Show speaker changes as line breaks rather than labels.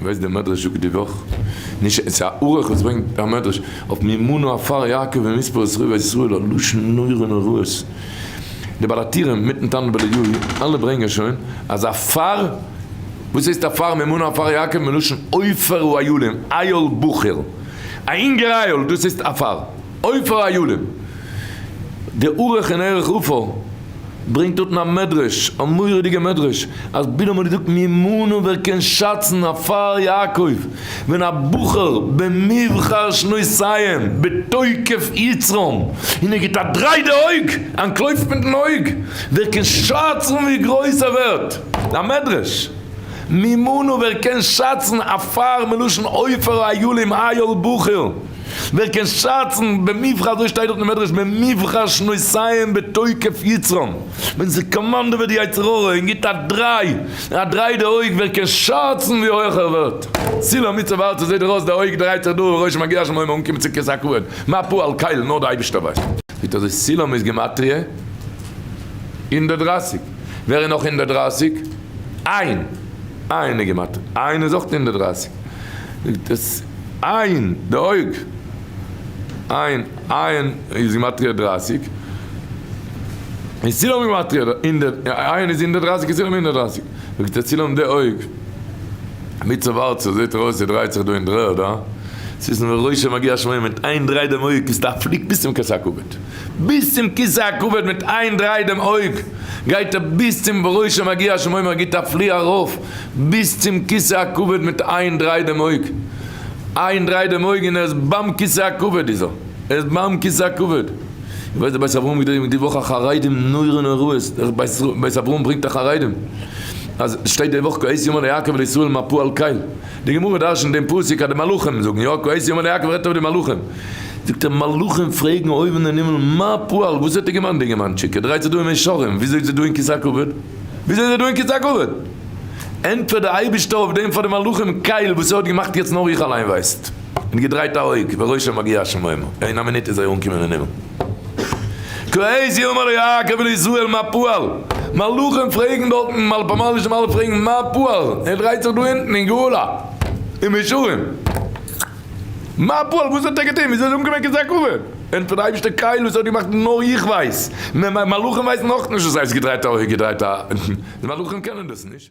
איר ווייסט דער מדרש זאגט די וואך, נישט עס איז א ערוך וואס ברענגט א מדרש אויף מי מנו עפר יעקב ומספר את רבע ישראל א לשון נורא נוראות, די בעל הטורים מיטן תנא דבי אליהו אלע ברענגען שוין אז עפר, וואס הייסט עפר מי מנו עפר יעקב מלשון עופר האילים, איל בחור, א אינגער איל דאס הייסט עפר, עופר האילים, די ערוך אין ערך עפר. ברענגט דארטן א מדרש, א מורא'דיגע מדרש, אז בלעם האט געזאגט מי מנו ווער קען שאצן עפר יעקב, ווען א בחור במבחר שנותיהם בתוקף יצרם, און ער גיבט א דריי די אויג, אנטלויפט מיטן אויג, ווער קען שאצן ווי גרויס ער ווערט? א מדרש! מי מנו ווער קען שאצן עפר מלשון עופר האילים איל בחור. ווער קען שאצן במבחר אזוי שטייט דארט אין מדרש במבחר שנותיהם בתוקף יצרם ווען ס'קאמאנדעוועט די יצר הרע און גיבט א דריי א דריי די אויג ווער קען שאצן ווי הויך ער ווערט סולם מוצב ארצה זעט דיר אויס די אויג דרייט זיך דא וראשו מגיע השמימה אנקומען צו כסא הכבוד מה פעל קל נאר די אייבישטער ווייסט. זאגט אזוי סולם איז גימטריא 130 ווער איז נאך 130? עין עין איז גימטריא עין איז אויך 130 זאגט עס עין, די אויג, עין, עין איז גימטריא 30, און סולם גימטריא הונדערט, עין איז 130 און סולם 130, זאגט ער סולם די אויג, מוצב ארצה זעט ער אויס ס'דרייט זיך דא אין דר'ערד, הא? ס'איז וראשו מגיע השמימה מיט איין דריי דעם אויג איז א פליג ביז צום כסא הכבוד, ביז צום כסא הכבוד מיט איין דריי דעם אויג גייט ער ביז צום וראשו מגיע השמימה ער גיט א פלי ארויף ביז צום כסא הכבוד מיט איין דריי דעם אויג, איין דריי דעם אויג און ער איז ביים כסא הכבוד איז ער, ער איז ביים כסא הכבוד. איך ווייס דער בית אברהם געדרינגט די וואך א חרדים נורא נוראות, דער בית אברהם ברענגט א חרדים אז שטייט די וואך כעת יאמר ליעקב ולישראל מה פעל קל, די גמרא דרשנט דעם פסוק אז די מלאכים זאגן יא כעת יאמר ליעקב רעדט אויף די מלאכים, זאגט ער מלאכים פרעגן אויבן אין הימל מה פעל וואס האט ער געמיינט די אינגערמאנטשיק ער דרייט זיך דא אין מאה שערים וויאזוי איז ער דא אין כסא הכבוד? וויאזוי איז ער דא אין כסא הכבוד? ענטפערט דער אייבערשטער אויף דעם פאר די מלאכים, קל, וואס ער האט געמאכט יעצט נאר איך אליין ווייסט, און געדרייט א אויג, וראשו מגיע השמימה, אין א מינוט איז ער אנגעקומען אין הימל. כעת יאמר ליעקב ולישראל מה פעל, מלאכים פרעגן דארטן, מלפמלש די מלאכים פרעגן מה פעל, ער דרייט זיך דא אונטן אין גאולה, אין מישורים. מה פעל, וואס האט ער געטון, וויאזוי איז ער אנגעקומען כסא הכבוד? ענטפערט דער אייבערשטער קל, וואס ער האט געמאכט נאר איך ווייס, מלאכים ווייסן אויך נישט וואס הייסט געדרייט א אויג געדרייט א, די מלאכים קענען דאס נישט.